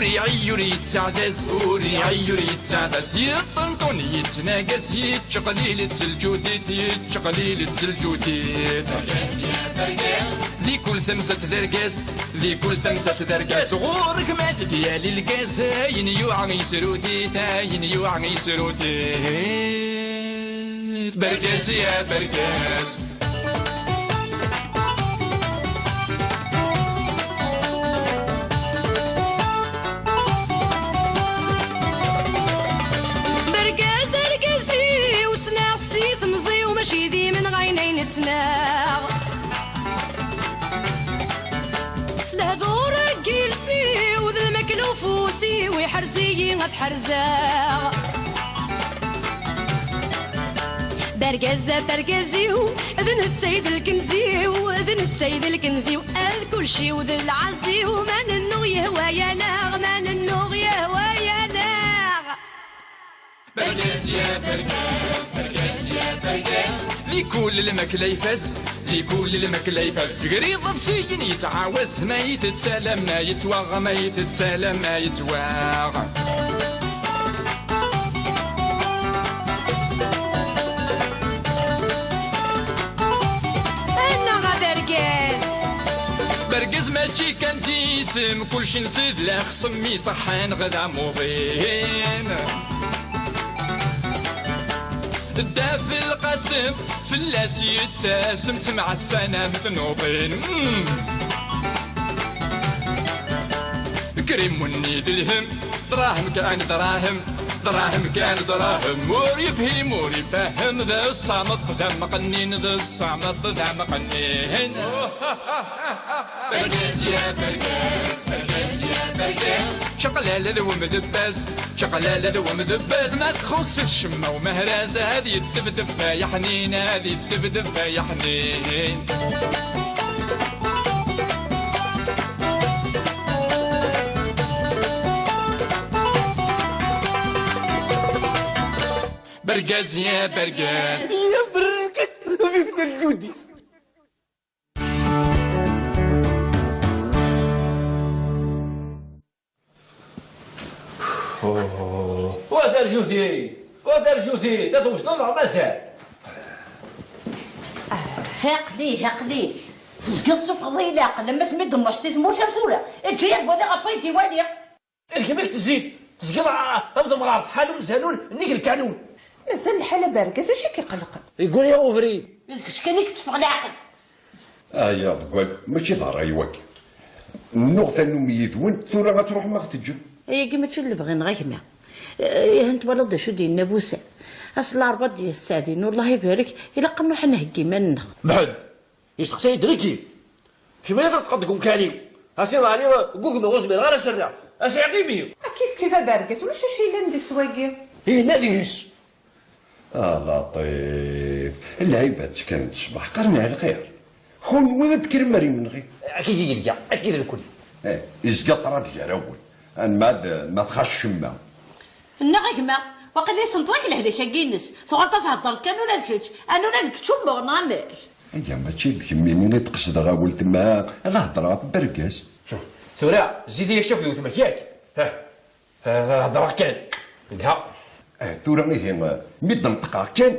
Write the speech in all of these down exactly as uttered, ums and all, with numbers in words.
Ur iɛeyyu ur yettaɛdaz, ur iɛeyyu ur yettaɛdaz. Yeṭṭenṭun yettnagas, yettqelil-itt lǧudit, yettqelil-itt lǧudit. Di kul tamsalt d argaz, di kul tamsalt d argaz. Ɣur-k ma tegyal lgaz, ayen yuɛa yesrut-it, ayen yuɛa yesrut-it. Bergaz ya bergaz. Bergaz argaz-iw, ssneɣ-t si temẓi-w, mačči d imenɣayen ay nettnaɣ. S lehdur n yiles-iw d lmakla ufus-iw, iḥrez-iyi ad ḥerzeɣ. Bergaz d abergaz-iw, d netta i d lkenz-iw, d netta i d lkenz-iw, ad kulci-w d lɛaz-iw, ma nennuɣ yehwa-yaneɣ, ma nennuɣ yehwa-yaneɣ. Bergaz ya bergaz, bergaz ya bergaz. Di kul lmakla ifaz, di kul lmakla ifaz. Sger iḍebsiyen yettɛawaz, ma yettett alamma yettwaɣ, ma yettett alamma yettwaɣ. Annaɣ a bergaz! Bergaz mačči kan d isem, kulci nsid lexsem iṣeḥḥan ɣ d amuḍin. Dda Belqasem fell-as yettasem, ttemɛassanam tnuḍin. Mm. Krim wenni d lhem, dṛahem kan dṛahem, dṛahem kan dṛahem. Ur yefhim ur ifehhem, d ṣṣameṭ d ameqqnin, d ṣṣameṭ d ameqqnin. Bergaz ya bergaz, bergaz ya bergaz. Čaqlala d wemdebbaz, čaqlala d wemdebbaz. Ma txuṣṣ-it ccemma umehraz, ad yeddebdeb ay aḥnin, ad yeddebdeb ay aḥnin. Bergaz ya bergaz. Ya bergaz, vive le Judi. Wa tarjuti! Wa tarjuti! Ta twejdeḍ neɣ mazal? Aql-i, aql-i. Tezgiḍ tessufɣeḍ-iyi leɛqel, am asmi d-nruḥ si tmurt am tura. Eǧǧ-iyi ad waliɣ ɣef wayen d-iwali. D kemm i k-tezzin. Tezgiḍ a-, am temɣart, ḥanun zalun, nnig lkanun. Mazal lḥal a bergaz, acu i k-iqelqen? Yegguni ubrid. D kečč kan i yetteffeɣ leɛqel. Aya deg wal, mačči d ṛṛay wagi. Nnuɣ tannumi yid-wen, tura ad truḥem ad ɣ-teǧǧem. Ayagi mačči d lebɣi-nneɣ a gma. Eh, ihi twalaḍ d acu d-yenna Busan? Ass n larebɛa d-yesseɛdin, Allah ibarek, ilaq ad nruḥ ad nheggi iman-nneɣ. Mḥend, yesteqsa-yi-d nekki. Kemmini tenṭqeḍ deg umkan-iw. A Sidi Ɛli, deg ugma ur zmireɣ ara ad s-rreɣ. A sɛiɣ imi. A kif kif a bergaz, ulac acu yellan deg-s wagi. Yella deg-s. A Laṭif, lɛibad kkan-d ṣṣbeḥ, qqaren-aɣ lxir. Kunwi ad d-tekrem ar imenɣi. Akka i d-yelha, akka i d nekkni. Eh, izga ṭṭrad gar-awen. Anma d, ma txac ccemma. Nneɣ a gma, waqila isenṭeḍ-ak lehlak-agi-ines. Tuɣaleḍ ad theddreḍ kan ula d kečč. Anula deg kečč ummuɣ, neɣ amek? Aya mačči d kemmini i d-qesdeɣ a weltma, ad hedreɣ ɣef bergaz. Tura, zid-iyi akk d weltma-k, yak? Ha. Eh, heddreɣ kan. Yelha. Eh, tura ihi, eh, mi d-neṭqeɣ kan,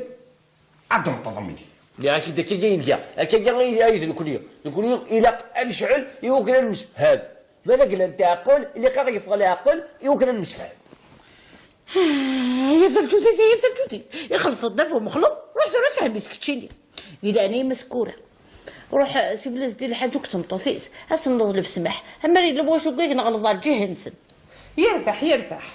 ad d-tenṭeḍ midi. Lliɣ-ak-id akkagi i nga, akkagi ay, ay d nekkni. Nekkni ilaq ad necɛel i wakken ad nemsefham. Ma d agla n teɛqel, ilaq ad yeffeɣ leɛqel i wakken ad nemsefham. Ay, a Dda Lǧudit, ay, a Dda Lǧudit. Ixelleṣ-d Dda Bumexluḍ, ruḥ tura fhem-it keččini. Di leɛnaya-m a Sekkura. Ruḥ, eh, sibel-as-d i lḥaǧ akked tmeṭṭut-is. Ad sen-neḍleb ssmaḥ. Ammer yella wacu deg akken ɣelḍeɣ lǧiha-nsen. Yerbeḥ, yerbeḥ.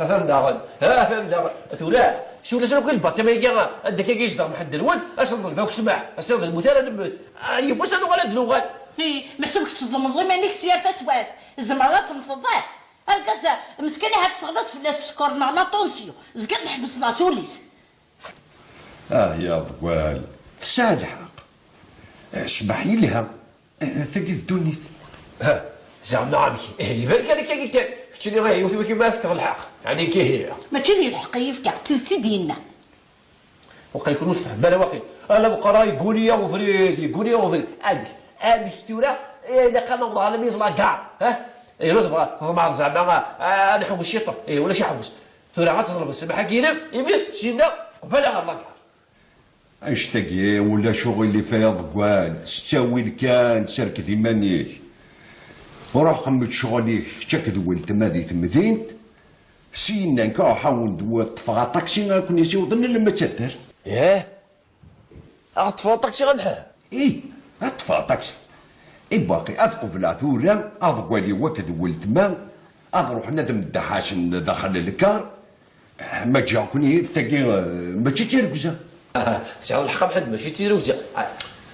Atan daɣen, atan daɣen. Tura, s ulac akk i lbaṭima-agi, anda akka i yezdeɣ Mḥend-nwen, ad s-nḍelb akk ssmaḥ, ad s-nḍelb ur ara nemmet. Ah, yiwwas ad nuɣal ad d-nuɣal. Hi, meḥsub kečč tḍelmeḍ iman-ik s yir taswiɛt, tzemreḍ ad temmteḍ, ah? Argaz, meskin, ahat teɣliḍ fell-as sskeṛ neɣ la tension, zgiɣ d-ḥebseḍ-as ul-is. Ah, ya ḍewwal, tesɛa lḥeqq. Eh, ccbaḥ yelha. Eh, tagi d ddunit. Ha, zeɛma amek? Eh, iban kan akka kan. Keččini, eh, yiwet wiki ma tefkeḍ lḥeqq. Ɛni nekk ihi? Mačči d lḥeqq i yefka, d tidet i d-yenna. Waqil kun ur tfehhem ara waqil. Ala meqqar yegguni-yaɣ ubrid, yegguni-yaɣ ubrid. Amek? Amek tura? Eh, ilaq ad naweḍ ɣer lmid la gare, ha? Ihi, tebɣa, tḍemɛeḍ zeɛma, ah, ad nḥewwes ciṭuḥ? Ihi, ulac aḥewwes. Tura ad teḍleb ssmaḥ-agi-inem, imi sinna qbaleɣ ɣer lagar. Annect-agi ulac uɣilif ay aḍeggal, s ttawil kan, serked iman-ik. Ruḥ xemmem ccɣel-ik, kečč akked weltma di temdint. Syenna nekk ruḥ awen-d ṭṭfeɣ aṭaksi ad ken-yessiwḍen alamma d taddart. Yah? Ad ṭṭfeɣ aṭaksi a Mḥend? Ih, ad ṭṭfeɣ aṭaksi. I baqi ad qebleɣ tura aḍeggal-iw akked weltma ad ruḥen ad mdehhasen daxel lkar. Ma ǧǧiɣ-ken-id tagi, eh, mačči d tirgza. Sɛiɣ lḥeqq a Mḥend, mačči d tirgza. Ah,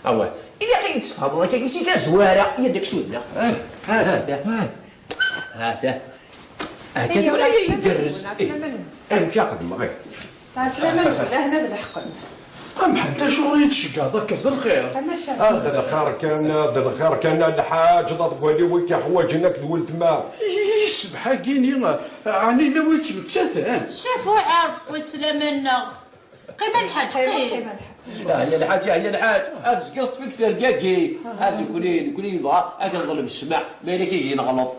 awah. Ilaq ad yi-d-tesfehmeḍ akka si tazwara, i ad ak-sudneɣ. Ah, ah, ah. Ha-t-a. Ha-t-a. Ha-t-a. Tura ay igerrez. Amek a xedmeɣ? Ɛeslama-nwen, ahna d leḥqen. A Mḥend, acuɣer i yi-d-tceggɛeḍ akka d lxir? Ah, d lxir kan, d lxir kan a Lḥaǧ, d aḍeggal-iw i k-iḥwaǧen akked weltma. I ssbeḥ-agi-ni, ɛni yella wi yettmettaten? Cafuɛa, weslam-nneɣ. Qqim a Lḥaǧ, qqim. Ah, ya Lḥaǧ, ah, ya Lḥaǧ. Ad tezgiḍ ṭṭfik tergagi. Ad nekni, nekni yebɣa ad neḍleb ssmaḥ, ma yella kigi neɣleḍ.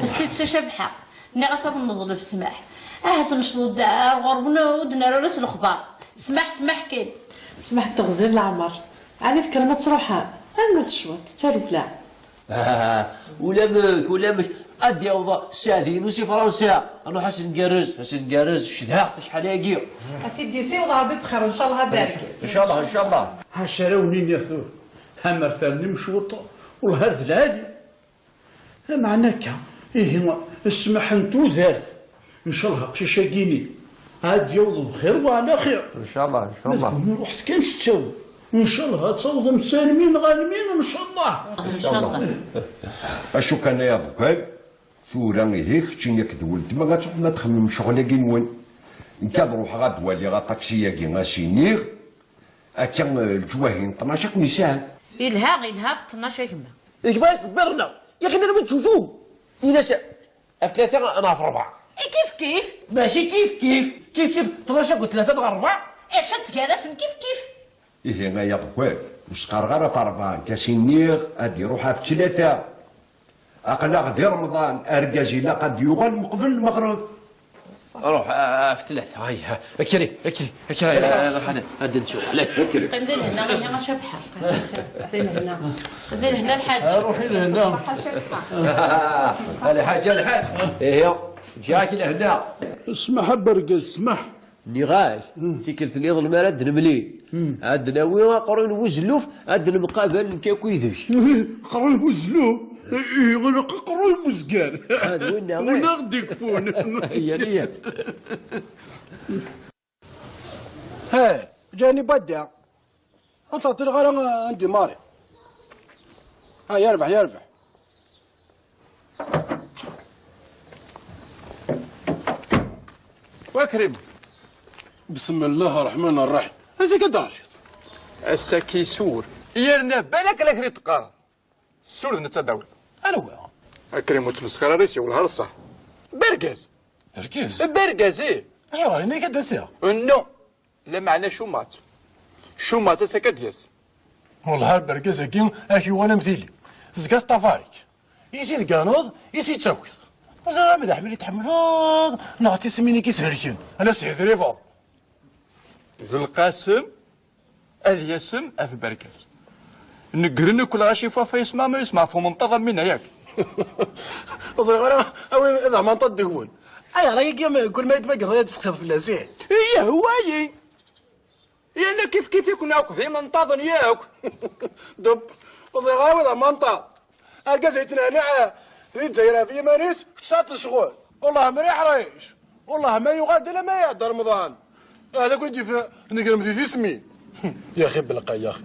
D tidet a Cabḥa, nniɣ-as ad neḍleb ssmaḥ. Ahat necḍeḍ-d ar ɣur-wen ur d-nerra ara s lexbar. Ssmaḥ, ssmaḥ kan. Ssmaḥ d teɣzi n leɛmer. Ɛni tekkrem ad truḥem? Rnut cwiṭ, d tarewla. Ah, ulamek, ulamek. Ad d-yaweḍ Sseɛdi-inu si Fransa. Ad nruḥ ad s-ngerrez, ad s-ngerrez. Cedhaɣ-t acḥal-agi. Ad t-id-yessiweḍ Ṛebbi bxir, ncallah, a Bergez. Ncallah, ncallah. Ḥaca ara wen-iniɣ tura. Amer ternim cwiṭ, wellah ar d lɛali. Lameɛna akka, ihi, ssmaḥ n tudert, ncallah aqcic-agi-ni ad d-yaweḍ bxir wa ɛla xir. Ncallah, ncallah. Ma d kunwi ruḥet kan s ttawil, ncallah ad tawḍem s almi neɣ almi, ncallah. Ncallah. Acu kan ay aḍeggal, tura ihi keččini akked weltma ad truḥem ad txemmem ccɣel-agi-nwen. Nekk ad ruḥeɣ ad waliɣ aṭaksi-agi, ad s-iniɣ, akka, eh, leǧwahi n ṭnac ad ken-isɛef. Ilha, ilha ɣef ṭnac a gma. Gma-s d Berna, yaxi nella ttewtew. Ini-as ɣef tlata neɣ ɣef rebɛa. I kif kif. Mačči kif kif, kif kif, ṭnac akked tlata neɣ rebɛa. Ica tgar-asen kif kif. Ihi ay aḍeggal, ur s-qqareɣ ara ɣef rebɛa, nekk ad s-iniɣ ad iruḥ ɣef tlata. Aql-aɣ di Remḍan, argaz ilaq ad d-yuɣal meqbel lmeɣreb. Ruḥ, ah, ɣef tlata, ay, ha, kkri, kkri, kkri, ah, ruḥ ad, ad nettu, lak. Qqim di lehna, ihi a Cabḥa. Qqim di lehna. Qqim di lehna, Lḥaǧ. Ah, ruḥ i lehna. Ṣaḥa Cabḥa. A Lḥaǧ, a Lḥaǧ. Ihi, ǧǧiɣ-ak lehna. Smaḥ a Bergaz, smaḥ. Nniɣ-ak, tikkelt nniḍen mi ara d-nemlil, ad d-nawi aqerruy n wezluf, ad d-nemqabal nekk akk yid-k. Aqerruy n wezluf? Ihi, ilaq aqerruy n wezger. D winna, win aɣ-d-ikfun. Yya, yya. Hey, Johnny Badda. Ur ttɛeṭṭileɣ ara ad ndemari. Ha, yerbeḥ, yerbeḥ. Wa Krim. Bismillah ṛṛeḥman ṛṛaḥim. Acu akka d-teɣriḍ? Ass-agi sur. Yerna balak la kri teqqar. Sur d netta d-tawiḍ. Anwa? A Krim, ur ttmesxir ara yes-i, wellah ar ṣṣeḥ. Bergaz. Bergaz? Bergaz, ih. Ayɣer, ini-ak ad d-asiɣ? Non. Lameɛna Cumaṭ. Cumaṭ ass-agi ad d-yas. Wellah ar bergaz-agi ad k-yuɣal am tili. Tezga teṭṭafar-ik. I s-tganeḍ, i s-yettakiḍ. Ur ẓriɣ ma d aḥmel i tḥemmleḍ, neɣ d tismin i k-ishelken. Ala s-hidribeḍ. D lqasem ad yasem af bergaz. Negren akk lɣaci f wafay isma ma yesma ɣef umenṭaḍ am winna, yak? Ur ẓriɣ ara, awi ad amanṭaḍ deg-wen. Ayɣer ayagi am kul ma yetmaggeḍ ad tseqsiḍ fell-as, ih? Yehwa-yi! Yerna kif kif-iken akk d imenṭaḍen yakk. Deb, ur ẓriɣ ara wi d amanṭaḍ. Argaz yettnehniɛ di Lezzayer ɣef yiman-is, kečč tesɛiḍ lecɣel. Wellah ma iḥric. Wellah ma yuɣal-d alamma iɛedda Remḍan. Ahat ad ken-id-yaf negrem di tismin. Yaxi belqay, yaxi.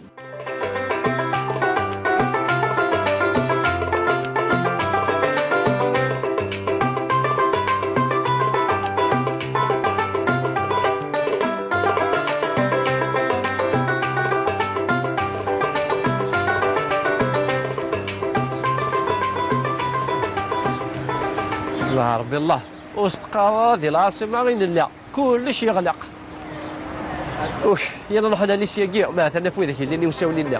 Allah Ṛebbi, Allah. Ur s-teqqareḍ ara di lɛaṣima i nella. Kullec yeɣleq. Ux, yal nruḥ ad nali syagi, ma atan af widak yellin iwsawen-nni.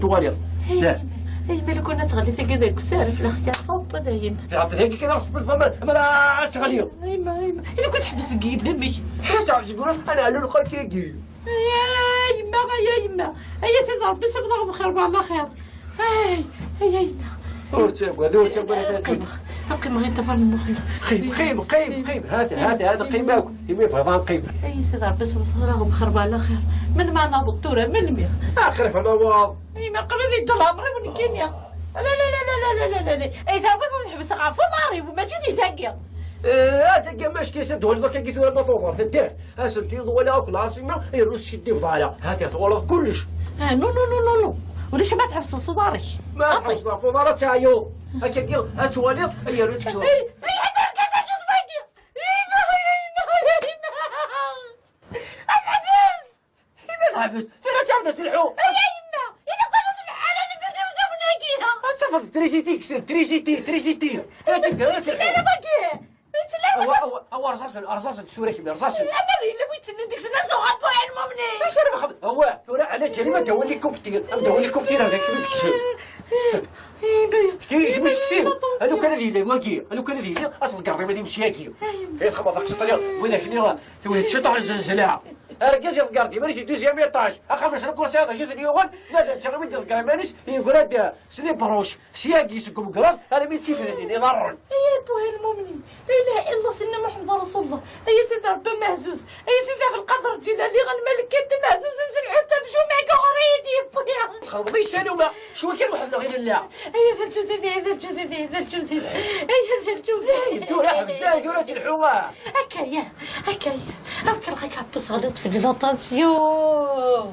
ad twaliḍ. Ay, ay, ma lukan ad teɣli tagi deg usaref, la xyar, hop, dayen. Tɛeṭṭ dagi kan, ɣas tbelfeḍ, ma, ma ad teɣli. Ay, ma, ay, ma. Ila kent teḥbes deg yidamik. Ḥbes, ɛeǧ, yegran, ana ɛlulqak-agi. Ay, ay, yemma, ay, ay, yemma. Ay, a Sidi Ṛebbi, sibḍ-aɣ bxir, wa ɛla xir. Ay, ay, ay, yemma. Ur ttagad, ur ttagad, a Qqim, qqim, ɣir ṭṭafar n Muḥend. Qqim, qqim, qqim, qqim. Hat, hat, hat, qqim akk. Imi bɣiḍ ad neqqim. Ay, a Sidi Ṛebbi, sibḍ-aɣ bxir, wa ɛla xir. Melmi ad naweḍ tura, melmi? Axir, f naweḍ. Ay, ma qrib ad yeddu leɛmer-iw nekkini. La, la, la. Ay, tawiḍ ad ḥebseɣ ɣef uḍar-iw, mačči di tagi. Eh, a tagi, ma cki, s ad d-waliḍ akka tura ma tuḍert, ddert. Asentel walaɣ akk lɛaṣima, yernu teskiddibeḍ ara. Ha-t-a twalaḍ kullec. Ah, non, non, non, non, non. Ulac ma tḥebseḍ s uḍar-ik. Ma tḥebseḍ ɣef uḍar ad teɛyuḍ. Akkagi ad twaliḍ, ay yernu tkesbeḍ. Ay, ay, ay, argaz, acu d wagi? Ay, ma, ay, ma, ay, ma. Ad tḥebs! Ay, ma tḥebs? Tura ad tɛawed ad telḥu. Ay, a yemma! Ila kan ad telḥu ara, nebbi d iwzawen-agi. Ad tafeḍ trisiti, kksen trisiti, trisiti. Ad tedder, ad telḥu. Ila wagi. Awa, awa, awa, rẓasen, rẓasen, tura kemm, rẓasen. Lammer yella wi yettellen deg-sen ad zuɣ Abu Ɛelmumni. Acu ara nxeddem? Awa, tura ɛla ǧal-im ad d-awi likuptir, ad d-awi likuptir ad ak-id-kksen. Kti, kti, kti. Anu kan ad yili wagi, anu kan ad yili, ad tḍeggreḍ iman-im syagi. Ay, txedmeḍ aqesṭri, widak-nni, tewhi-d ciṭuḥ n zzelzla. Argaz iḍegger-d iman-is di deuxième étage. Axxam-nnes lkursi d acu ten-yuɣen, ma d netta i d-iḍegger iman-is, yeggra-d s les broches. Syagi seg umgraḍ armi d tifednin iḍarren. Ay Abu Ɛelmumni, la ilaha illa Sidna Muḥemmed Rasulullah. Ay a Sidi Ṛebbi amehzuz. Ay a Sidi Ɛebdelqader Ǧilali, a lmalik amehzuz, n zelḥut amjum-agi ɣur-i d-yewwi. Txedmeḍ i ssuma, cwi kan weḥd-neɣ i nella. Ay a Dda Lǧuzidi, ay a Dda Lǧuzidi, ay a Dda Lǧuzidi. Ay a Dda Lǧuzidi. Dayen, tura ḥbes, dayen, tura ad telḥu, ah. Akka ya, akka ya. Am kan ɣak ɛebbes ɣliḍ fell-i la tension.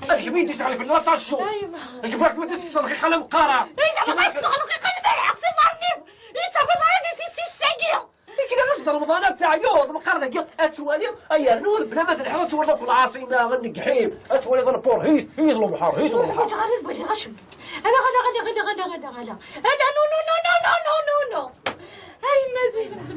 Ad kemm i d-isɣel fell-i la tension. Ay, ma. Nekk bɣiɣ-kem ad d-tekkseḍ lxiq ala meqqar-a. Ay, ma ad teɣleq iqal lberḥ s iḍarren-im. Yettaweḍ ara di tissist-agi. Nekk la ɣas d Remḍan ad teɛyuḍ, meqqar dagi ad twaliḍ, ay rnu bla ma telḥiḍ ad twaliḍ akk lɛaṣima, nneggḥim, ad twaliḍ lbur, hit, hit lebḥer, hit lebḥer. Ur ḥwaǧeɣ ara ad waliɣ acemma. Ala, ala, ala. Ala, non, non, non. Non, non, non, non, non.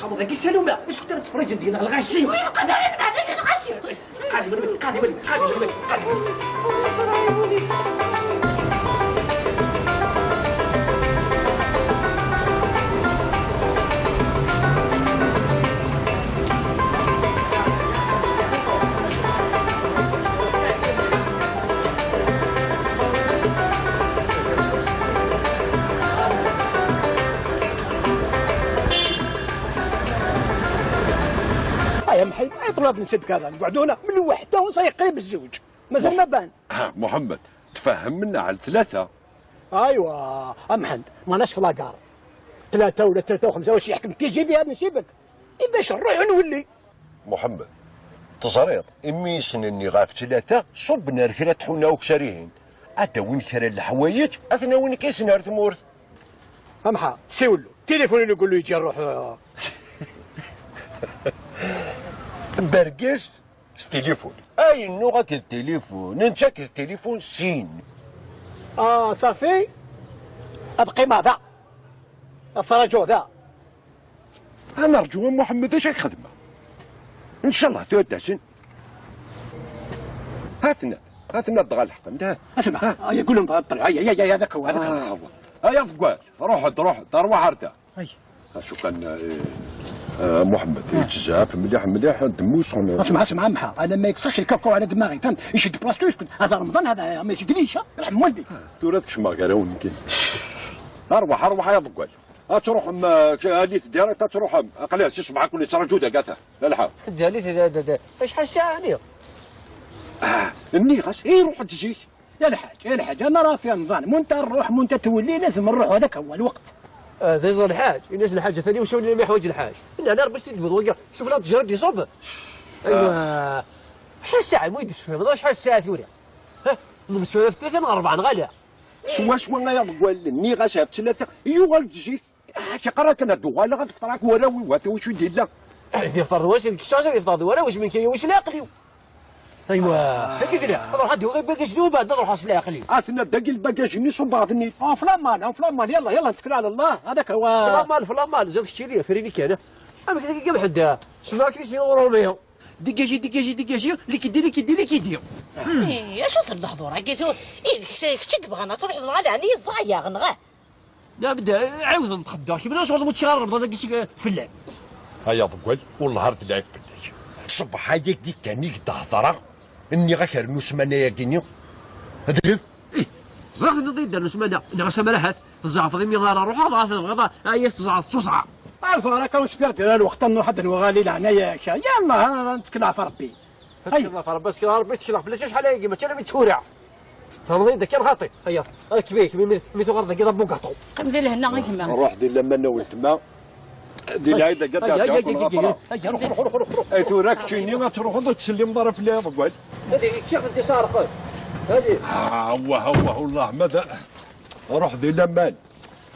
Xameḍ dagi Saluma, isuktar ttfriǧen deg-neɣ lɣaci. Wi iqedren, maɛlic lɣaci. Qadi, qadi, qadi, qadi. Ay, amḥid, ay, ṭlab n sebkara, nqeɛduna, من الوحدة وصاي قريب الزوج. مازال ما بان. ها، محمد، تفهمنا على ثلاثة. ايوا، امحند، ماناش في لاكار. ثلاثة ولا ثلاثة وخمسة، واش يحكم كي يجي فيها نسيبك؟ إي باش نروح ونولي. محمد، تزريض، إمي يسنني غاف ثلاثة، صب نار كرا تحونا وكسريهن. أداون كرا الحوايج، أثناون كيسن هار ثمورث. امحا، سيولو، تليفون يقول له يجي نروح، آه. برقس، ستيليفون. أي نوع كالتليفون؟ ننشك التليفون سين. آه، صافي. أبقي مع ذا. أفرجوا ذا. أنا أرجو من محمد إيش الخدمة؟ إن شاء الله تودسن. هاتنا، هاتنا الضغا الحق. انت اسمع، ها. آه، يقول لهم طلع، هيا، هيا، هيا، هذاك هو، هذاك هو. آه، هو. هيا، ضقال. روح، روح، روح، عرته. أي. شكرا، آه، آه، محمد، يتزعف مليح مليح، دمو سخن. اسمع، اسمع، عمها، انا ما يكسرش الكاكو على دماغي، فهمت؟ يشد بلاصتو يسكت. هذا رمضان، هذا ما يزيدليش، ها؟ يرحم والديك. دورات كشما غير هون كاين. ارواح، ارواح يا ضقال. اتروح ما، هالي تدير، اتروح. اقلع، شي صبعك ولا ترى جودة قاثة. لا، لا، حاف. دالي، دا، دا، دا. ايش حال الساعة هاني؟ آه، مني غاس، اي روح تجيك. يا الحاج، يا الحاج، أنا راه في رمضان، مو أنت نروح، مو أنت تولي، لازم نروح، هذاك هو الوقت. آه، ذي ظل الحاج، الناس الحاجة ثانية، وش اللي ما يحوج الحاج؟ إن أنا ربي سيد بضوية، شوف لا تجرب يصب. أيوة. شحال الساعة؟ ما يدش فيها، ما شحال الساعة ثورة؟ ها؟ من سنة في ثلاثة، من أربعة، نغاليها. سوا، سوا، يا ضقوال، ني غاس في ثلاثة، يوغال تجيك. آه، كي قرأت أنا الدغالة، غتفطرك وراوي، واتو شو دير لا؟ آه، دي فطر واش، الكشاش دي فطر وراوي، واش من كي، واش لاقليو؟ ايوا، هكذا لا. نروح عندي وغير باقي جنوب، بعد نروح اصل عقلي. اثنا داك الباقي جني صوب بعضني. اه، في الامان، اه، في الامان، يلا، يلا، نتكل على الله، هذاك هو. في الامان، في الامان، زاد كثير، فريني كان. اما كذا كيف حدا؟ شنو راك نسي ورا المية؟ Dégagez, dégagez, dégagez, liquidez, liquidez, liquidez. Ih, acu-t lehdur-agi tura? Ih, d kečč, kečč i yebɣan ad truḥeḍ neɣ ala, ɛni ẓẓayeɣ neɣ? Nɛam, d-, ɛiwed nṭeq-d, kemm d acu ur teččiḍ ara Remḍan-agi seg, eh, fell-am? Ay aḍeggal, wellah ar d lɛib fell-ak. Ṣṣbeḥ-agi kan i k-d-hedreɣ, nniɣ-ak rnu ssmana-agi-nni. Dɣif? Ih, ẓriɣ tenniḍ-iyi-d rnu ssmana, nniɣ-as amar ahat tzeɛfeḍ imi ara ruḥeɣ, dɣa tebɣiḍ, ah, ay tzeɛfeḍ, ttuẓɛeɣ. Ar tura kan ur sfiɣ dira lweqt ad nruḥ ad nwali leɛnaya-k. Yalla, ad nettkel ɣef Rebbi. Ad tekleḍ ɣef Rebbi, ad tekleḍ ɣef Rebbi, ttekleɣ fell-as acḥal ayagi, mačči alammi d tura. Tfehmeḍ-iyi-d akken xaṭi. Aya, ad kbik, mi, mi, mi tuɣaleḍ dagi d abugaṭu. Qqim di lehna a gma. Ruḥ di laman a weltma. Di lɛid-agi ad aya, d-ɛeddiɣ aya, ken aya, ɣafra. Aya, ruḥ, ruḥ, ruḥ, ruḥ, ruḥ. Ay tura keččini ad truḥeḍ ur ttsellimeḍ ara fell-i a ḍeggal. Hadi, kečč ad d-isɛerqen. Hadi. Ah, awah, awah, wellah, ma da. Ruḥ di laman.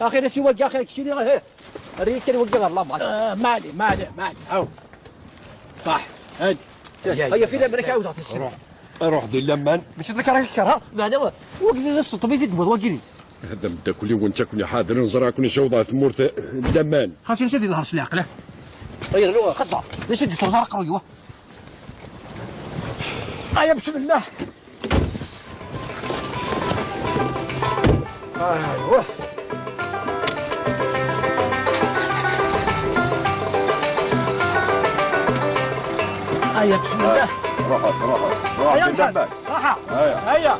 Axir, a si wagi, axir, keččini, eh. Err-iyi kan wagi ɣer laman. Ah, mali, mali, mali. Aw. Faḥ. Hadi. Aya, fi laman, ad k-ɛawdeɣ tissin. Ruḥ. Ruḥ di laman. Mačči d nekk ara k-kerheɣ, meɛna wagi d ṣṣeṭṭem i t-id-tewwiḍ wagini. Hada ameddakel-iw netta ken-iḥadren, ẓriɣ ken-icawḍ ɣer tmurt n laman. Xas ini ad yenher s leɛqel, ah. Ay rnu, xeẓẓer. D acu i d-tuẓar aqerruy-iw? Aya, bismillah. Aywa. Aya, bismillah. Ruḥ, ruḥ, ruḥ. Aya, Muḥend. Raḥa. Aya. Aya.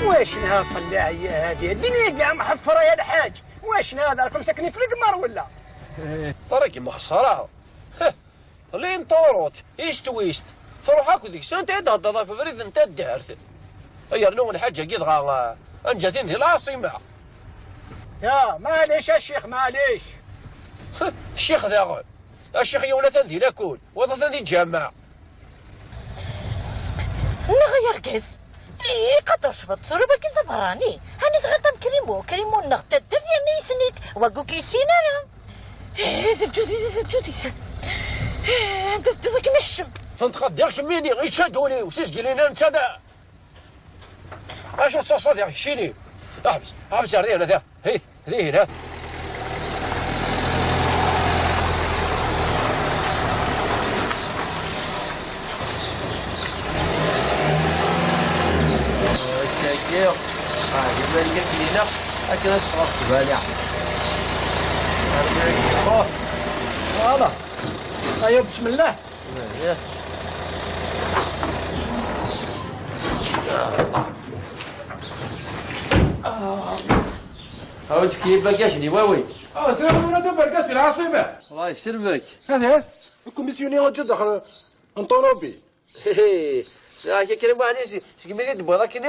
واش نهار طلع يا هادي؟ الدنيا كاع محفرة يا الحاج. واش نهار راكم ساكنين في القمر ولا؟ إيه، تراك مخسرة. لين طوروت، يست ويست. تروح أكو ديك سنت إيه تهدر في بريد أنت الدهرت. أي رنو الحاجة قيد غا، أنجتين ذي العاصمة. يا معليش يا شيخ، معليش. الشيخ ذا غول. الشيخ يولا ثان ذي لاكول، وضع ثان ذي الجامع. نغير كاس. إيه، قدر شبط، صورة باكي زبراني. هاني صغير طم كريمو، كريمو نغتدر، يعني يسنيك، وقو كيسين أنا. إيه، ذا الجوزي، ذا الجوزي. إيه، درت ذاك محشم. تنتقد ديالك ميني، غير شادوني، وسيس قلينا نتا ذا. أشو تصاصا ديالك، شيني. احبس، احبس يا رضي، أنا ذا. هيث، ذي هنا. هكاكي. آه، يبان لك لينا. هكا نسقط بالي. فوالا. أيوة، بسم الله. هاو تكيب باكاش لي واوي. اه، سلام عليكم، باكاش العاصمة. الله يسلمك. هذا الكوميسيوني وجد داخل الطوموبيل. لا، كي كريم علي سي، سي كمية دبوة، لكن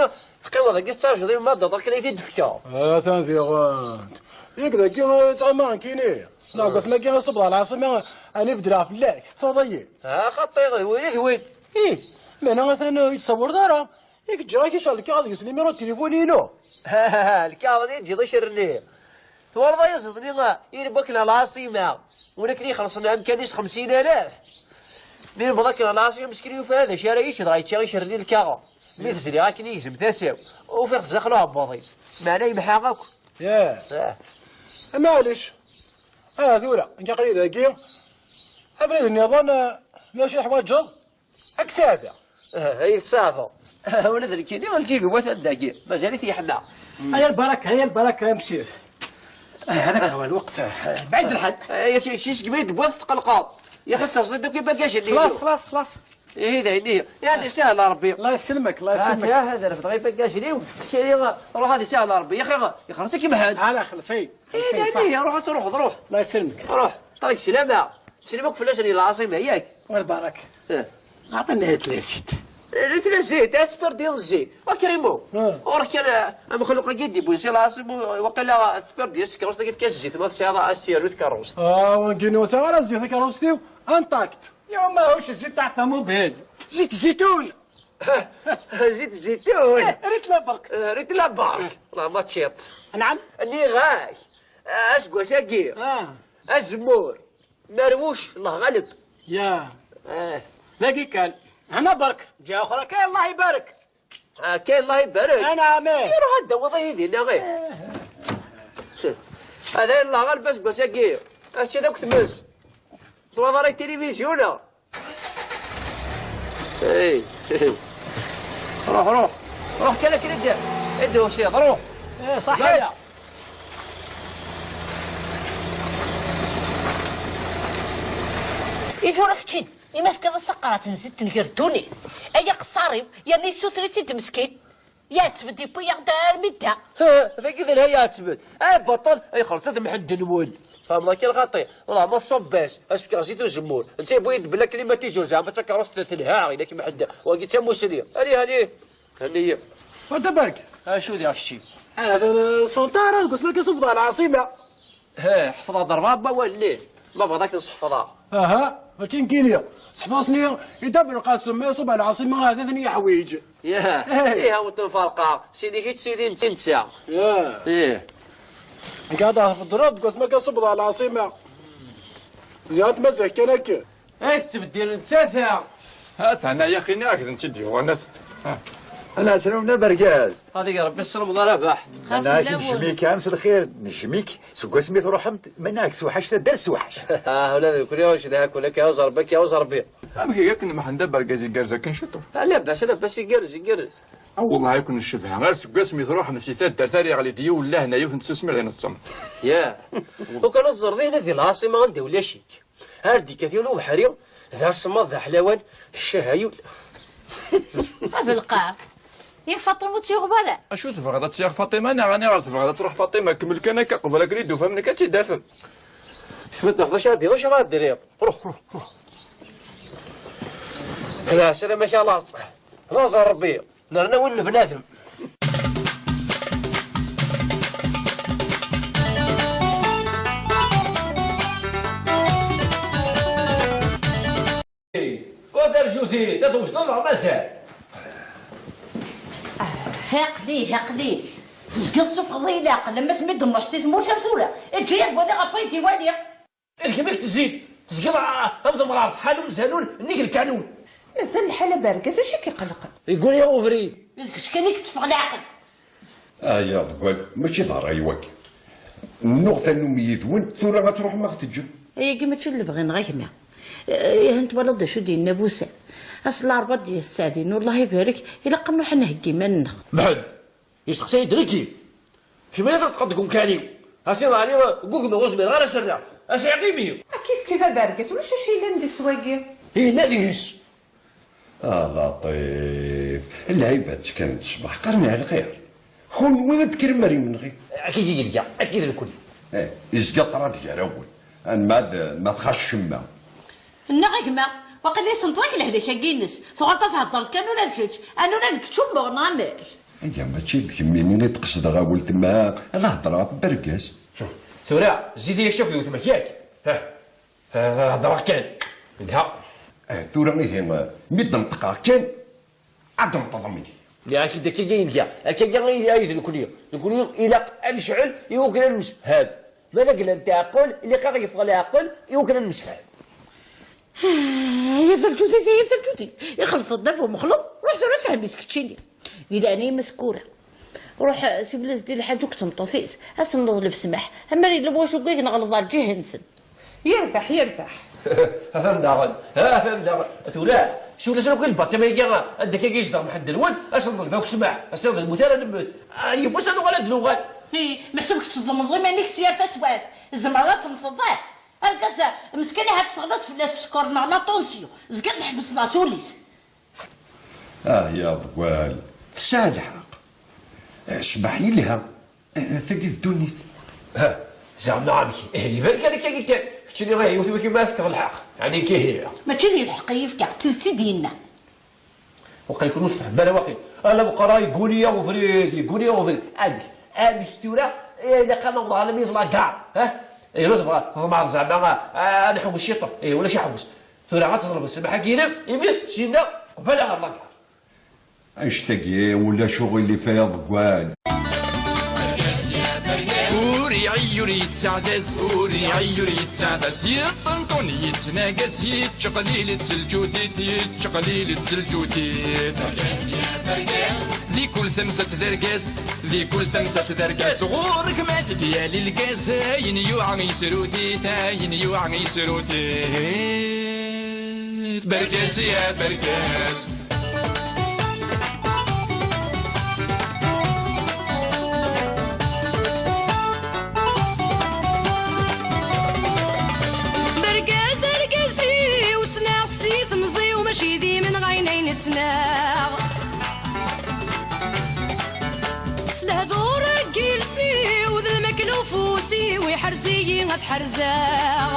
تقيم هذا قلت ساجد ما ضد، لكن يدي دفكا. اه، ثاني غاد. ياك ذاك، آه، زعما كيني. لا، بس ما كاين صبر على العاصمة، أنا بدرا في الله، تصدقي. اه، خطي، وين، وين؟ ايه، ما أنا مثلا يتصور دارا. ياك جاك يشعل كي غادي يسلم يرو التليفون ينو. الكاظني تجي ضي شرني. والله يزدني ما، ينبك العاصمة. ولكن يخلصنا أمكانيس خمسين آلاف. من بضك العاصمة مسكين يوفى هذا شارع يشد غايتشا يشرني الكاغا. مي تزري غاكني يزم تاساو. وفي خزاق له عبوضيس. معناه يمحى غاك. ياه. آه. معليش. اه، ثورة. انت قريب هاكي. ابريد النظام، آه، ماشي حواجه. هاك ساعة. آه، هي الساعة. آه، ولد الكيني والجيبي وثداكي. مازال يحنى. هيا البركة، هيا البركة يا مسيو. آه، هذاك هو الوقت، آه، بعيد الحد. آه، يا شي، شي سكبيت بوث تقلقاو. يا أخي، تصدق كي باقاش اللي خلاص، يدو. خلاص، خلاص. إيه، هذا هني. يعني سهل ربي. الله يسلمك، الله آه، يسلمك. يا هذا رفض غير باقاش لي. شي، روح هذه سهل ربي. يا أخي، يخلصك محل. آه، لا، خلص، هي. إيه، خلص، هي، هذه صح. هي، روح تروح، روح. الله يسلمك. روح. طريق سلامة. سلمك فلاش اللي العاصمة، ياك؟ وين بارك؟ إيه. أعطيني ريت لي زيت. ريت لي زيت، أتبر ديال الزيت. وكريمو. آه. ورك أنا مخلوق قد يبوي سي العاصمة، وقيلا أتبر ديال السكروس، لقيت كاس الزيت، ما تسير أسير ويت كروس. آه، ونجيني وسعر الزيت كروس تيو، انتاكت. يا ما هوش الزيت تاع الطوموبيل، زيت الزيتون. زيت الزيتون. إيه، ريت لا برك. آه، ريت لا برك. الله ما تشيط. نعم. نيغاي. آه، اسقو ساقي. اه. الزمور. مروش، الله غالب. يا. اه. لاقي كان. هنا برك. جا اخرى كان، الله يبارك. آه، كاين الله يبارك. انا عمي. يروح هذا وضع يدينا غير. هذا الله غالب، اسقو ساقي. اش هذاك تمس؟ تواضع التلفزيون. اي. روح، روح. روح، كلا، كلا، دير. ادي وشيط، روح. ايه، صحيت. لا، لا. إي ثورة كتشين، إما تكاد السقرات نزيد تنكر دوني. أي قصاري، يعني سوثري تيد مسكين. يا تبدي بويا دار مدة. ها، ذاك إذا هي تبد. آه، بطل، أي خلصت محد الول. فاهم ذاك الغطي؟ والله ما تصباش. أش فيك زيد وزمور. أنت يبغي يدبل لك كلمة تيجو زعما تكرست تلها، إلا كي محد. وقيت يا موسلي. ألي، ألي. هني. وانت برك. ها، شو ذي هالشي؟ هذا سلطان، قلت لك يصب على العاصمة. ها، حفظها ضربة ما وليه. ما بغداك نصحفظها. اها، فهمتي كينيا. صحفاصني، إذا بن قاسم ما يصب على العاصمة، هذا ثاني حويج. ياه، إيه. إيه، هاو تنفرقة. سيدي كي تسيدي نت-، نتسا. ياه. إيه. قاعد في الدرب، قلت ما كنصب على العاصمة. زيارة مزيك كان هكا. إيه، تبدل نتاتا. هات هنا يا أخي، ناك ذنتي ديوانات. ها. أنا سلمنا برقاز. هذه يا ربي السلام، الله ربح. خاف أنا الأول. نجميك أمس الخير، نجميك. سكو سميت روحم، مناك سوحش، تدر سوحش. آه، ولا نقول يا وش ذاك، ولا كيا وزربك، يا وزربي. أم هي كن محن دبر جازي جرزة كن شطو. آه، لا بس، لا بس يقرز، يقرز. أو والله يكون الشفهة. غير سكو سميت روحم، سي تدر ثاني غلي ديو، ولا هنا يوث نتسمع هنا تصم. يا. وكان الزربي هنا في العاصمة عندي ولا شيك. هاردي كثير وبحري، ذا الصماد ذا حلاوان، الشهايول. في القاع. يا فاطمة تيغبرة. أشو تبغى تسير فاطمة؟ أنا راني غير تبغى تروح فاطمة. كمل كان هكا قبل كريدو، فهمني كتدافع. ما تدافعش هادي، واش غادير؟ روح، روح، روح. لا، سلام، ما شاء الله. لا، زار ربي. نرنا وين بنادم. وترجوتي تتوصل مع مساء. هاقلي، هاقلي. تزقد صفغضي العقل، لما سميت نروح سي تمورت ثورة. اجي تولي غطيتي والي. إذ كمك تزيد، تزقد ع-، أم تمغار، حالون زانون، نيك الكانون. مازال الحال أبرقاز، واش كيقلقن؟ يقول يا أبريد. إذ كنت كان يكتفغ العقل. آه يا ضقوال، ماشي ضهر أي واكي. النغتة نوم يدون، ثورة غتروح ما غتجو. أي كي ماشي اللي بغينا غير كما. إيه، هنت ولا دا شو دينا بوسان. أصل الأربعة ديال الساعدين، والله يبارك، إلا قنو حنا هكي ما نخ. بعد. يسقسي يدركي. كيما يضرب قد قوم كاني. هاسي علي قوك ما وزمير غير سرنا. أسي عقيمي. كيف كيف أبرقاز، ولا شو شي لندك سواقي؟ إيه، لا ديس. آه لطيف، العباد كانت تصبح قرنها الخير. خون وين تكرم مريم من غير؟ أكيد يلقى، أكيد الكل. إيه، إزقى طراد يا راول. أنا ما د-، ما تخش شمة. نغ gma، وقيلا يسنطلك لهذاك أكينس. ثغرت تهدرت كان ولا ذكرت، أنا ولا ذكرت شو مغنى مال. أيا ماشي ذكميني اللي تقصد غا ولد ما، أنا هضرة في برقاس. شوف، ثورة، زيدي شوف يا ولد مكياك. ها، ها، هضرة كان. عندها. آه، ثورة إيه، ما، مد نطقها كان. عاد نطلع ميدي. يا أخي، داك كاين كاع. هكا كاع غير يدير كل يوم. كل يوم إلا أمشعل، يوكل المسفهام. ما نقل أنت عقل، اللي قاعد يفعل عقل، يوكل المسفهام. يا ذا الجودي، يا ذا الجودي. يخلط الضرب ومخلوق، روح زرع فهمي سكتشيني. إلا أنا مسكورة. روح سي بلاز دير الحاج وكتم طوفيس. أصل نضرب سماح. أما ريلو واش وقيك نغلط على الجهة نسن. يربح، يربح. هذا داغن، هذا داغن. ثورة، شو لازم كل بطل ما يجي عندك يجي يصدر محد الون، أصل نضرب سماح، أصل المثال نموت. آه، يبوس هذا ولد لغة. إي، محسوبك تصدم الظلم، يعني كسير تسوات. الزمرة تنفضح. أركز، مسكين هاد صغلط في السكر، نغ لا طونسيو. زكا نحبس لا سوليس. آه يا ضوال، تسعى الحق. آه، شبح يلها. آه، تقي الدنيا. ها، زعما عمك. إيه، يبان كان كان كان. كنت اللي راه يوث كيما يفتح الحق. يعني كي هي. ماشي ديال الحق يفكع، تلتي دينا. وقال يكون مش فهم، أنا واقي. أنا بقرا يقول لي يا وفريد، يقول لي يا وفريد. عمك، عمك ستورة، إيه، لا قال الله أنا مين لا كاع. ها؟ إيه، لا تبغى، تبغى زعما، آه، أنا حوس الشيطان. إيه، ولا شي حوس. Tura ad teḍleb ssmaḥ-agi-inem, imi d-sinna qbala ɣer lagar. Annect-agi ulac uɣilif ay aḍeggal. Ur iɛi ur yettaɛdaz, ur iɛi ur yettaɛdaz, yeṭṭenṭun yettnagas, yettqelil-itt lǧudit, yettqelil-itt lǧudit. Di kul tamsalt d argaz, di kul tamsalt d argaz, ɣur-k ma tegyal lgaz, ayen yuɛa yesrut-it, ayen yuɛa yesrut-it. Bergaz ya bergaz. Bergaz argaz-iw, ssneɣ-t si temẓi-w, mačči d imenɣayen ay nettnaɣ. S lehdur n yiles-iw d lmakla ufus-iw, iḥrez-iyi ad ḥerzeɣ.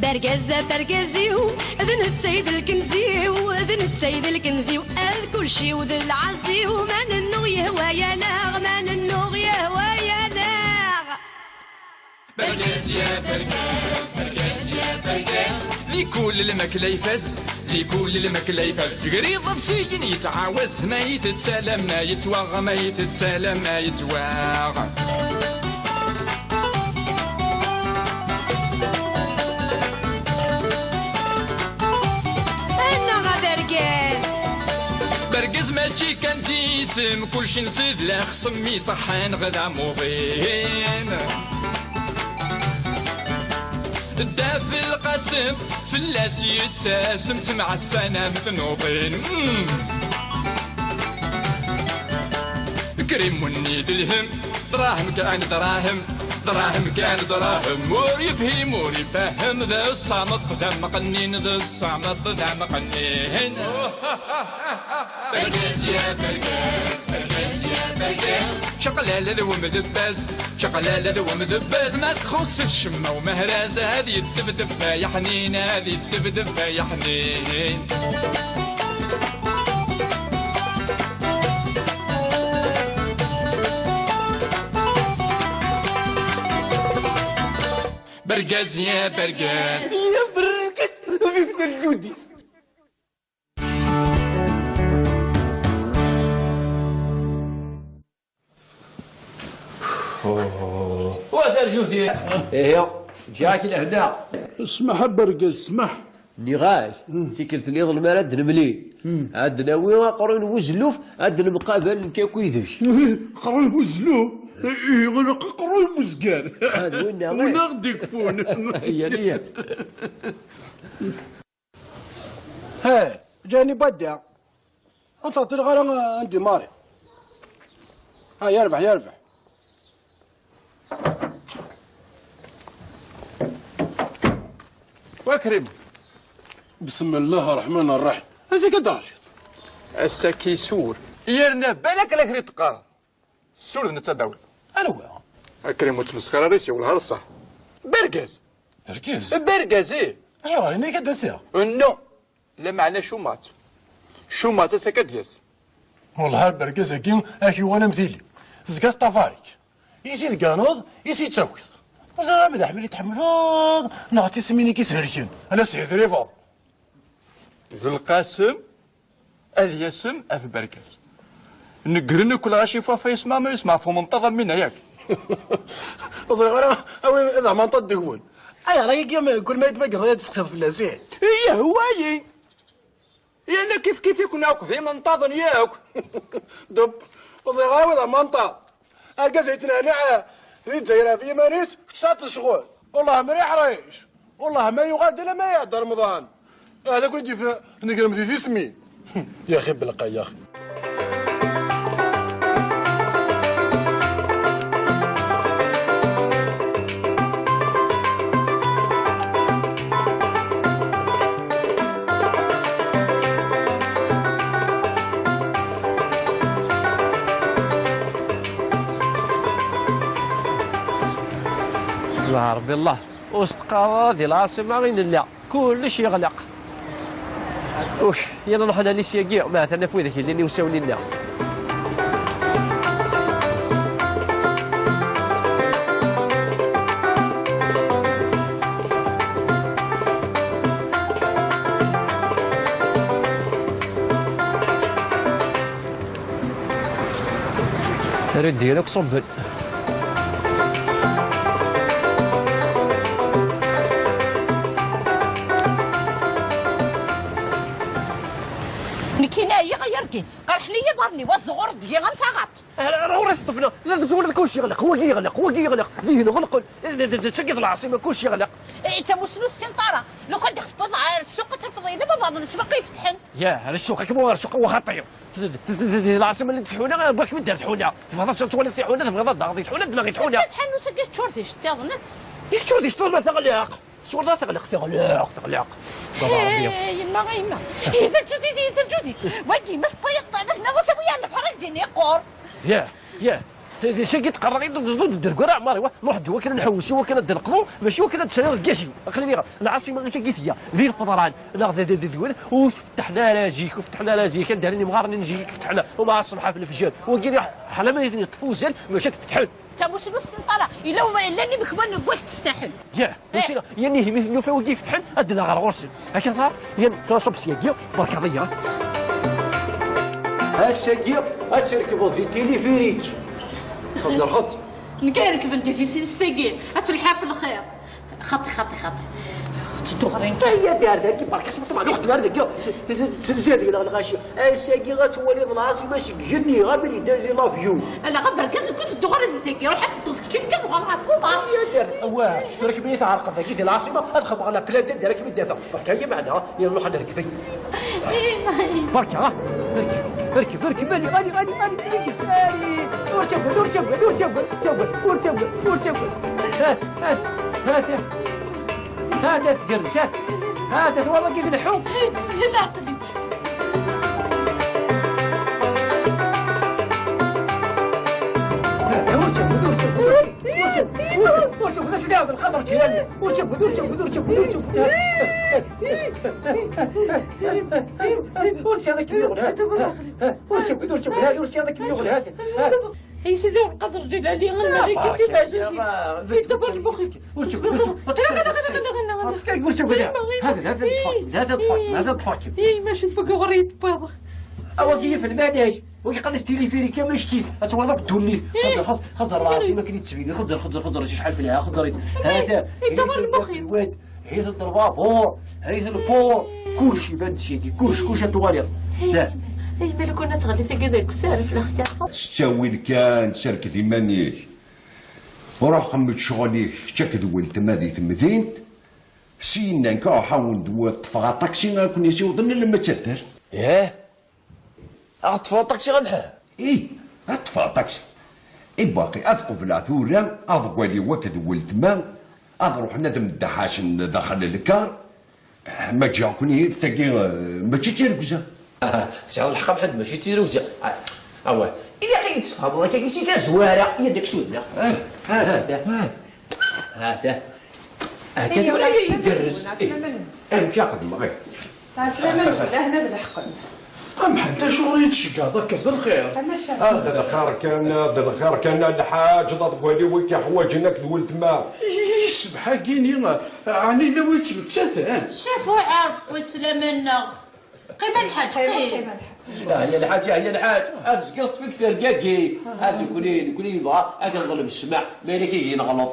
Bergaz d abergaz-iw, d netta i d lkenz-iw, d netta i d lkenz-iw, ad kulci-w d lɛaz-iw, ma nennuɣ yehwa-yaneɣ, ma nennuɣ yehwa-yaneɣ. Bergaz ya bergaz, bergaz ya bergaz. Di kul lmakla ifaz, di kul lmakla ifaz. Gar iḍebsiyen yettɛawaz, ma yettett alamma yettwaɣ, ma yettett alamma yettwaɣ. Annaɣ a bergaz! Bergaz mačči kan d isem, kulci nsid la xsem iṣeḥḥan ɣ d amuḍin. Dda Belqasem fell-as yettasem, temɛassanam tnuḍin. Mm. Krim wenni d lhem, dṛahem kan dṛahem, dṛahem kan dṛahem, ur yefhim ur ifehhem, d ṣṣameṭ d amqennin, d ṣṣameṭ d amqennin. Bergaz ya bergaz, bergaz ya bergaz. Čaqlala d wemdebbaz, čaqlala d wemdebbaz, ma txuṣṣ-it ccemma umehraz, ad yeddebdeb ay aḥnin, ad yeddebdeb ay aḥnin. Bergaz ya bergaz. Ya bergaz, vive le Judi. Wa tarjut-ik. Ihi, ǧǧiɣ-ak lehna. Smaḥ a bergaz, smaḥ. Nniɣ-ak, tikkelt nniḍen mi ara d-nemlil, ad d-nawi aqerruy n wezluf, ad d-nemqabal nekk akk yid-k. Aqerruy n wezluf? Ihi, ilaq aqerruy n wezger. Ad win neɣ win ara ɣ-d-ikfun. Yal iyyat. Hey, Johnny Badda. Ad ttɛeṭṭileɣ ara, eh, ad ndimari. Ah, yerbeḥ, yerbeḥ. Wa Krim. Bismillah rreḥman rraḥim. Acu-k ad d-tɛerriḍ? Ass-agi sur. Yerna balak la kri teqqar. Sur d netta d-tawiḍ. Anwa? A Krim, ur ttmesxir ara yes-i, wellah ar ṣṣeḥ. Bergaz. Bergaz? Bergaz, ih. Ayɣer, ini-ak ad d-asiɣ? Non. Lameɛna Cumaṭ. Cumaṭ ass-a akka d-yas. Wellah ar bergaz-agi ad k-yuɣal am tili. Tezga teṭṭafar-ik. Is i tganeḍ, is i ttakiḍ. Ur ẓriɣ ma d aḥmel i tḥemmleḍ, neɣ d tismin i k-ishelken. Ala s-hidribeḍ. D lqasem. Ad yasem af bergaz. Negren akk lɣaci f wafay isma ma yesmeɛfu menṭaḍ am winna, yak? Ur ẓriɣ ara, awi ad aɣ-menṭaḍ deg-wen. Ayɣer ayagi am kul ma yetmaggeḍ ad tseqsiḍ fell-as, ih? Yehwa-yi! Yerna kif kif-iken akk d imenṭaḍen yakk! Dub, ur ẓriɣ ara wi d amanṭaḍ. Argaz yettnehniɛ di Lezzayer ɣef yiman-is, kečč tesɛiḍ lecɣel. Wellah ma iḥṛic. Wellah ma yuɣal-d alamma iɛedda Remḍan. Ahat akk i d-yif negrem di tismin. Yaxi belqa, yaxi. Allah Rebbi, Allah. Ur s-teqqareḍ ara di lɛaṣima i nella. Kullec yeɣleq. Uk, yalla nruḥ ad nali syagi, ma atan af widak yellin iwsawen-nni. Riddi, akk ṣubben. Nekkini ɛyiɣ ay argaz, qerḥen-iyi iḍarren-iw, ad ẓuɣur deg-i am taɣaṭ. Ur teṭṭef la, la, la, la, kulci yeɣleq, wagi yeɣleq, wagi yeɣleq, dihin ɣelqen, d, d, d, d, tagi d lɛaṣima, kulci yeɣleq. Eh, d tamusnu s sinṭara, lukan d-tewweḍ ɣer ssuq ad tafeḍ yella baba d leswaq ifetḥen. Yah, ar ssuq, akken ɣer ssuq, wa xaṭi. D, d, d, d, d lɛaṣima n tḥuna, bɣiɣ-kem-id ar tḥuna. Tebɣiḍ ad twaliḍ tiḥuna, tebɣiḍ ad d-taɣeḍ i tḥuna, d neɣ i tḥuna. Mačči d tḥanut-agi teččur d iceṭṭiḍen. Yeččur d iceṭṭiḍen, ma teɣleq. Ttwaliḍ teɣleq, teɣleq, teɣleq. Baba, eh, yemma, a yemma. Ihi d lǧudit, ihi d lǧudit. Wagi, ma tewwiḍ, ma tenniḍ-as awi-yi ar lebḥer, ad k-d-ini yeqqur. Yah, yah. D acu-agi tqerreɣ-iyi-d ur d-ddergu ara ɛmar, iwa. Nruḥ-d wakken ad nḥewwes, i wakken ad d-neqḍu, mačči i wakken ad d-tesriḍ lgaz-iw. Aql-i lɛaṣima akka i tga. Di lfeḍran, neɣ d, d, d, d, ur tfetḥen ara zik, ur fetḥen ara zik, anda ara nimɣaren n zik fetḥen, u ma ṣṣbeḥ ɣef lefjer. Wagi ḥala ma iten-yeṭṭef uzal, mačči ad fetḥen. Tamusnu s tneṭṭara, yella llan imekwan n wakk tteftaḥen. Yah, eh. Usina, yan ihi mi nufa wigi fetḥen, ad d-naɣ ɣer ɣur-sen. Akka tar, yan tura ṣub syagi, berkaḍ-iyi. Ass-agi, ad trekbeḍ di tilifirik. Xeẓẓer, xeẓẓer. Nekk ay rekben di tisist-agi, ad telḥa ɣef lxir. Xaṭi, xaṭi, xaṭi. Teddu ɣer inka. Ay, ad ar dagi, berka asma ṭṭmeɛ, uxeddem ar dagi. Tzelzel deg lɣaci. Ass-agi ad twaliḍ lɛaṣima seg igenni, abrid, I love you. Ala, berka seg teddu ɣer dagi, ruḥ ad teddu keččini kan uɣal ɣef uḍar. Awah, tura kemm i tɛerqeḍ dagi di lɛaṣima, ad xedmeɣ la planta d ara kem-id-afeɣ. Berka-yi meɛna, yalla ruḥ ad rekbeɣ. Berka, ha? Rkeb, rkeb, rkeb, ali, ali, ali, ali, ali, ali. Ur ttagad, ur ttagad, ur ttagad, ur ttagad, ur ttagad, ur ttagad. Hat, hat, hat, hat. Hat, hat, tgerrez, hat. Hat, hat, twalaḍ-agi tleḥḥu? Tezzi leɛqel-iw. Ur ttagad, ur ttagad, ur ttagad, ur ttagad, ur ttagad, acu d-iɛawed lxaṭer ǧiran-nni. Ur ttagad, ur ttagad, ur ttagad, ur ttagad. Ur ttagad, ur ttagad, ur ttagad, ur ttagad. Ay Sidi Ṛebbi Qader Ǧilali, lmalaykat timeɛzazin. Yedda ɣer lmux-ik. Ur ttagad, ur ttagad. Ur ttagad, ur ttagad. Hada, hada, ṭṭfeɣ-kem, hada, ṭṭfeɣ-kem, hada, ṭṭfeɣ-kem. Ay, mačči tfeggeɣ ɣer yitewwiḍ. Awagi yif lmanaj. Wagi qqaren-as tilifiri kan mačči kif. Ad twalaḍ akk ddunit. Xeẓẓer, xeẓẓer, xeẓẓer lɛaṣima akken i d-tettbin. Xeẓẓer, xeẓẓer, xeẓẓer, acḥal telha. Xeẓẓer-itt. Hata, yedda ɣer lmux-iw. Hit n lbabuṛ, hit n lpur, kulci iban-d syagi, kulci, kulci ad twaliḍ. Ay, da. Ay, ma lukan ad teɣli tagi deg usaref, la xyar. S ttawil kan, serked iman-ik. Ruḥ xemmem ccɣel-ik, kečč akked weltma di temdint. Syenna nekk ruḥ awen-d-ṭṭfeɣ aṭaksi ad ken-isiwḍen alamma d taddart. Yah? Ad ṭṭfeɣ aṭaksi a Mḥend? Ih, ad ṭṭfeɣ aṭaksi. I baqi ad qebleɣ tura aḍeggal-iw akked weltma, ad ruḥen ad mdehhasen daxel lkar. Ma ǧǧiɣ-ken-id tagi, eh, mačči d tirgza. Tesɛiḍ lḥeqq a Mḥend, mačči d tirgza. Ah, awah. Ilaq ad yi-d-tesfehmeḍ akka si tazwara, i ad ak-sudneɣ. Ah, ah, ah. Hata. Hata tura ay igerrez. Amek a xedmeɣ, eh? Ɛeslama-nwen, ahna d leḥqen. A Mḥend, acuɣer i yi-d-tceggɛeḍ akka d lxir? Amaca. Ah, d lxir kan, d lxir kan, a lḥaǧ, d aḍeggal-iw i k-iḥwaǧen akked weltma. I ssbeḥ-agi-ni, ɛni yella wi yettmettaten? Caf uɛerq weslam-nneɣ. Qqim a lḥaǧ, qqim, qqim. Qqim a lḥaǧ. Ah, ya lḥaǧ, ah, ya lḥaǧ. Ad zgiɣ ṭṭfik tergagi. Ah, nekni, nekni yebɣa ad neḍleb ssmaḥ, ma yella kigi neɣleḍ.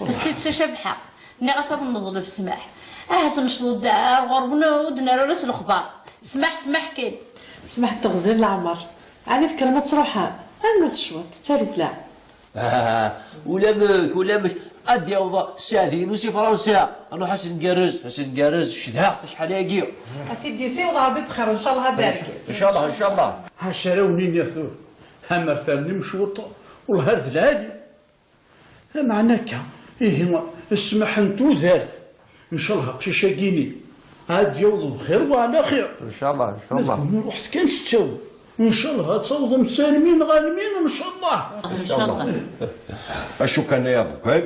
D tidet a Cabḥa, nniɣ-as ad neḍleb ssmaḥ. Ahat necḍeɣ-d ar ɣur-wen ur d-nerra ara s lexbar. Ssmaḥ, ssmaḥ kan. Ssmaḥ d teɣzi n leɛmer. Ɛni tekkrem ad truḥem? Rnut cwiṭ, d tarewla. Ah, ulamek, ulamek. Ad d-yaweḍ Sseɛdi-inu si Fransa. Ad nruḥ ad s-ngerrez, ad s-ngerrez. Cedhaɣ-t acḥal-agi. Ad t-id-yessiweḍ Ṛebbi bxir, ncallah, a Bergaz. Ncallah, ncallah. Acu ara wen-iniɣ tura? Amer ternim cwiṭ, wellah ar d lɛali. Lameɛna akka, ihi, ssmaḥ n tudert, ncallah aqcic-agi-ni ad d-yaweḍ bxir wa ɛla xir. Ncallah, ncallah. Ma d kunwi ruḥet kan s ttawil, ncallah ad tawḍem s almi neɣ almi, ncallah. Ncallah. Acu kan ay aḍeggal,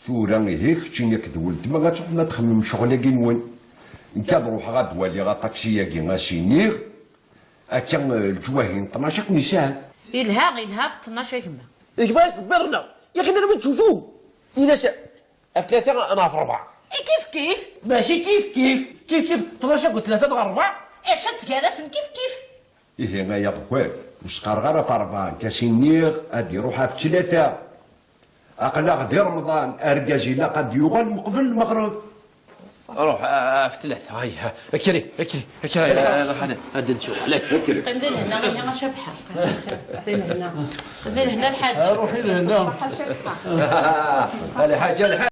tura ihi keččini akked weltma ad truḥem ad txemmem ccɣel-agi-nwen. Nekk ad ruḥeɣ ad waliɣ aṭaksi-agi, as-iniɣ, akka, eh, leǧwahi n ṭnac ad ken-isɛef. Ilha, ilha ɣef ṭnac a gma. Gma-s d Berna, yaxi nella mi ttufu. Ini-as ɣef tlata neɣ ɣef rebɛa. I kif kif. Mačči kif kif. Kif kif, ṭnac akked tlata neɣ rebɛa. Acu n tgar-asen kif kif. Ihi ay aḍeggal, Ur s-qqareɣ ara ɣef ṛebɛa, nekk a s-iniɣ ad iruḥ ɣef ttlata. Aql-aɣ di Remḍan, argaz ilaq ad yuɣal meqbel lmeɣreb. Ruḥ, ah, ɣef tlata, hay, ha. Akri, akri, akri, ah, ruḥ, ad, ad nsuq, lak. Qqim di lehna, ihi a Cabḥa. Qqim di lehna. Qqim di lehna, lḥaǧ. Ah, ruḥ di lehna. Ṣaḥa Cabḥa. Lḥaǧ, lḥaǧ.